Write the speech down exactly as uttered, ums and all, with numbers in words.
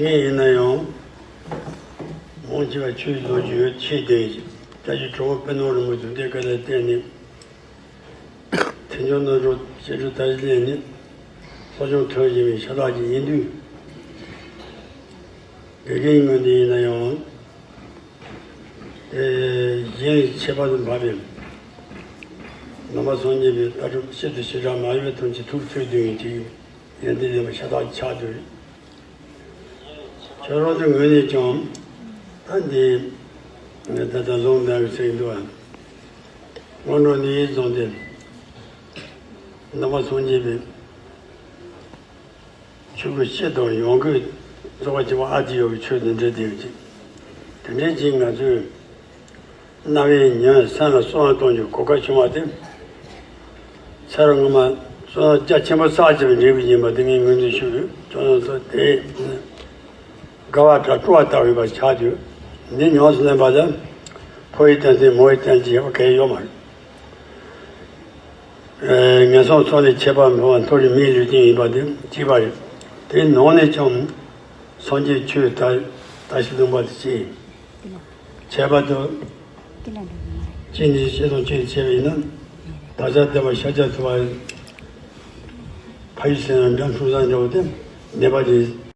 ངེས་ཡིན་ན་ཡང་། མང་ཆེ་བ་ཆོས་ལོ་རྒྱུས་ཡོད་ཆེས་ལྡན་ཞིང་། བཀྲ་ཤིས་ཁྲོ་བོ་དཔོན་སློབ་རིན་པོ་ཆེ་འདི་སྐད་ལ་བརྟེན་ནས། ཐེག་མཆོག་རྣལ་འབྱོར་ཞི་ཁྲོ་མཐའ་བཞི་ལས་ནི། གསོ་སྦྱོང་ཐོན་བཞིན་པའི་ཤ་སྟག་ཅིག་ཡིན་དུས། དགེ་རྒན་ངོས་ནས་ཡིན་ན་ཡང་། དེ་གཞན་ཁྱད་པར་དུ་འབབ་པའི་ནང་པ་སངས་རྒྱས་པའི་ལྟ་གྲུབ་ཤིན་ཏུ་ཞེ་དྲག་མ་ཡིན་པའི་དོན་གྱི་ཐུགས་ཆོས་བསྟན་ཡོད་ཅིག་ཡོན་ཏན་ལྡན་པ་ཤ་སྟག་ཆགས་འདུག་ཁྱོད་རང་ཚོའི་ངོས་ནས་ཀྱང་ད་འདི་ད་ལྟ་ལུང་འདྲ་བའི་ཚིག་འདུག་ཨ། སྔོན་འགྲོ་ནི་ཡིད་བཟུང་སྟེ། ནང་པ་སངས་རྒྱས་པའི་ཆོས་སྐུ་སྤྱི་དང་ཡོངས་སྐུ་རྫོགས་པ་ཆེན་པོ་ཨ་ཏི་ཡོ་གི་ཆོས་དེ་འདྲ་དེ་ཡོད་ཅིག་དེ་འདྲའི་ཅིག་ང་ཚོས་རྣ་བས་ཉོན་སེམས་ལ་གསོལ་བ་གཏོང་རྒྱུའི་གོ་སྐབས་བྱུང་བ་དེ། ཚེ་རབས་སྔོན་མ་བསོད་ནམས་རྒྱ་ཆེན་པོ་བསགས་བྱས་པའི་འབྲས་བུ་ཡིན་པ་དེ་ངས་ངོས་འཛིན་ཞུ་དགོས། ཁྱོད་རང་ཚོ་དེ་དགའ་བ་དང་སྤྲོ་བ་ལྟ་བུའི་བར་ཆགས་དུས། འདི་ཉམས་སུ་ལེན་པ་ལ་ཕོ་ཡི་རྟེན་ཅན་མོ་ཡི་རྟེན་ཅན་ཡོད་པ་གལ་ཡོད་མ་རེད། ངན་སོང་ཚོགས་ལས་ཁྱད་པར་འཕགས་པ་མཐོ་རིས་མིའི་ལུས་རྟེན་ཡིན་པ་དེ་གཅིག་པ་རེད། དེའི་ནང་ནས་ཀྱང་སངས་རྒྱས་ཆོས་དར་དར་ཞིང་ལྡན་པ་དེ་གཅིག་ཁྱད་པར་དུ་ཅི་ནས་བཤད་དང་ཅི་ནས་བྱས་པ་ཡིན་ན། བདག་ཅག་བསྟན་པ་ཤཱཀྱ་ཐུབ་པ་ཕ་ཡུལ་ཟེར་ན་འགྲམ་ཕྲུག་བཟང་འདྲ་བོ་དེ་ནད་པ་དེ།